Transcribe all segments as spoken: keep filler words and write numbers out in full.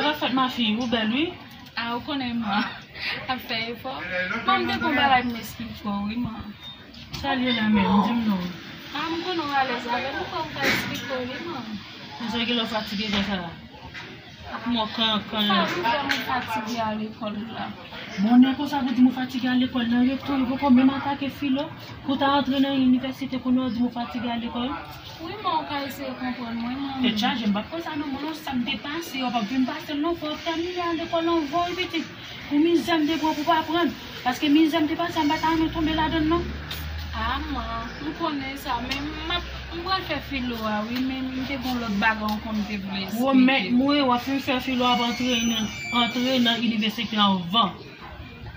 Sa va fèt, ma fille, ou bèl, wi. A, ou konnen, man. Ap fè efò. Man, m te gon bagay m esplike w, wi, man. Sa l ye la menm, di m non. A, m konnen w alèz avè m, ou kwè m ka esplike w, wi, man. Konsa ki lè w fatige konsa. Mò kankan. Sa ki fè m fatige al lekòl la. Bonnè konsa pou di m ou fatige al lekòl nan, yo tou, yo poko menm atake filo. Pou ta antre nan inivèsite kounye a, w di m ou fatige al lekòl. Wi, man, ou ka eseye konprann mwen, man. Tèt chaje, m p ap fè sa non, mwen, sa m te pase, w p ap vin pase l non, fò w tèmine al lekòl anvan, wi, pitit. Pou mizè m te pran pou pa aprann. Paske mizè m te pase a, m pa ta renmen tonbe ladan l non. A, man, m konnen sa, men m ap, m pral fè filo a, wi, men m te gon lòt bagay ankò m te vle esplike. Ou mèt mouri, w ap fin fè filo a, ap antre nan, antre nan inivèsite anvan.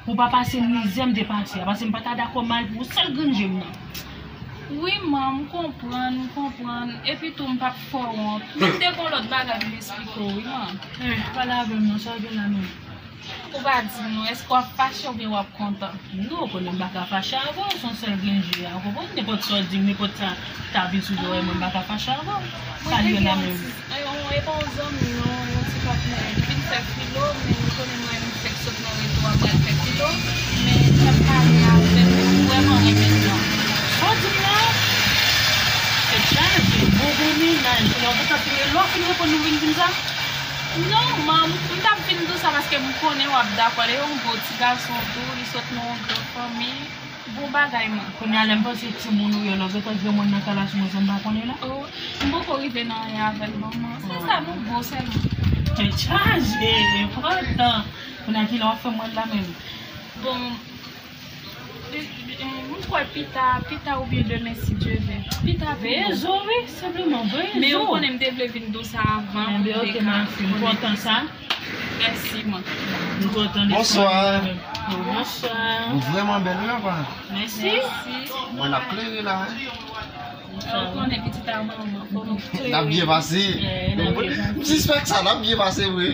Pou pa pase mizè m te pase a, paske m pa ta dakò mal pou yon sèl grenn je m nan. Wi, man, m konprann, m konprann. Epi tou, m p ap fè w wont. Men m te gon lòt bagay m esplike w, wi, man. Eh, pale avè m non, sa w gen la menm? Ou pa di m non, èske w ap fache oubyen w ap kontan? Non, ou konnen m pa ka fache avè w, se yon sèl grenn je a, ou konprann? Nenpòt sa w di m, nenpòt sa ta vin sou zòrèy mwen, m pa ka fache avè w. Sa l ye la menm? Mwen te gen yon ti, e, yon, e pa yon zanmi non, yon ti patnè. Li vin fè filo, men ou konnen mwen menm fèk sot nan reto a pral fè filo, men l ap pale avè m, m vrèman renmen l non. Sa w di m la? Tèt chaje, bon, bon mennaj, kounye a w kontan fini, lè w fin reponn nou vin di m sa? Non, man, m t ap vin di w sa paske m konnen w ap dakò. Li yon bon ti gason tou, li sot nan yon gran fanmi. Bon bagay, man. Kounye a, lè m panse timoun ou ye, lè w gentan granmoun nan kalas mwen, sa m pa konnen la. Oh, m poko rive nan anyen avè l non, man. Se sa, nou bon sèlman. Tèt chaje, enpòtan. Kounye a, kilè w ap fè m wè l la menm? Bon, m kwè pita, pita oubyen demen, si Dye vle. Pita pi bon. Veye zo, wi, senpleman, veye zo. Men ou konnen m te vle vin di w sa avan pou m te ka. Enben, ok, ma fille, m kontan sa. Mèsi, man. M kontan de sa. Bonswa. Bonswa. Ou vrèman bèl, wi, apa. Mèsi. Mèsi. Mwen ap klere la, wi. Ou konnen pitit a manman, fò nou klere. N ap byen pase. Eh, n ap byen pase. M sispèk sa, n ap byen pase vre.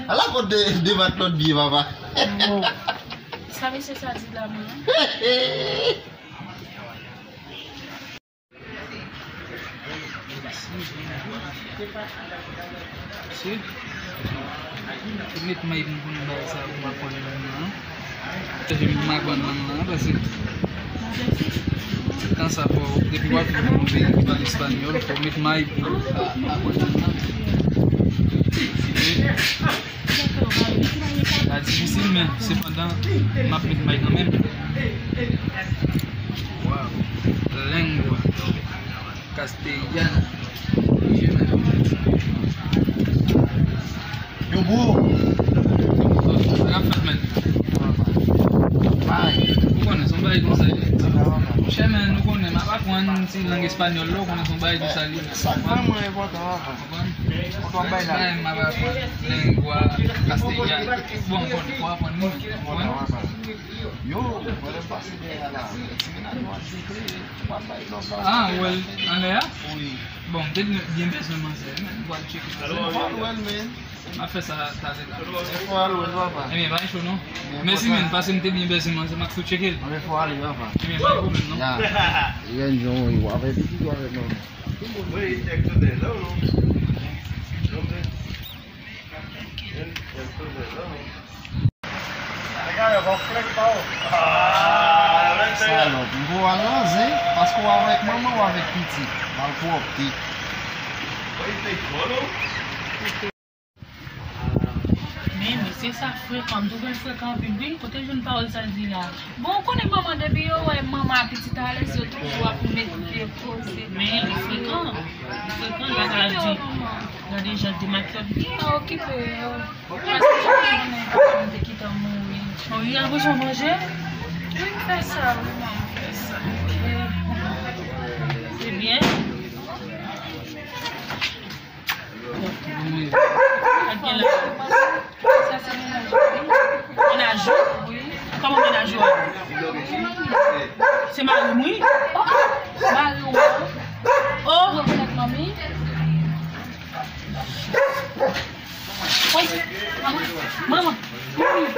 Ala kote de, de mat lòt byen, papa. Oh. Sa mesye sa di la menm? Si. Ou met may pou m konn bagay sa pou m aprann lang nan. Chèche pou m aprann lang nan, paske tan sa fò, depi w ap viv nan yon peyi ki pale espanyòl, fò w met may pou w a-, aprann lang nan. La difisil, men sepandan, m ap met may kanmenm. Wow. Lengua. Castellano. Yo, bro. Sa k ap fèt, men? Ou konnen, se yon bagay konsa, wi. Monchè, men, nou konnen, m ap aprann ti lang espanyòl la, ou konnen se yon bagay konsa li ye. Sa k vrèman enpòtan, papa. Konprann? Sa k bay la. Bagay m ap aprann, lengua, castellano. Bon, bon, fò aprann li, konprann? Yo, mwen lè m pase dèyè a la, ti mennaj yo ap jete, m ap bay lòv la. Ah, ou wè l anlè a? Wi. Bon, m te byen bezwen manzè, men m pral tcheke sa. Fò w wè l, men. M ap fè sa talè la. Fò w al wè l, papa. Ebyen, pa gen cho non. Mèsi, men, paske m te byen bezwen manzè, m ap tou tcheke l. Ebyen, fò w ale, papa. Ebyen, pa gen pwoblèm non. Ya. Ren jan w ye, w avè pitit ou avè manman? Wi, èk tout de lè, non. Salòp, m pou al nan zen, paske w avèk manman, w avèk pitit. Malpwòpte. Men, mesye sa frekan, m twouve l frekan anpil, wi. Kote l jwenn pawòl sa l di la? Bon, ou konnen manman, depi yo wè manman ak pitit alèz, yo toujou ap met vye koze. Men, li frekan. Li frekan, l pa ka di. Gade jan l te makye. Pa okipe yo. Paske jan konnen papa m te kite m mouri. Oh, wi, apre sa w manje? Wi, m fè sa, wi, manman, m fè sa. Se byen. Sa k gen la? Sa se mennaj ou, wi. Mennaj ou? Wi. Kòman mennaj ou a? Se mari m, wi. Oh, oh. Mari w, wi. Oh. Ou rekonèt manmi? Wi. Manman. Manman. Manmi.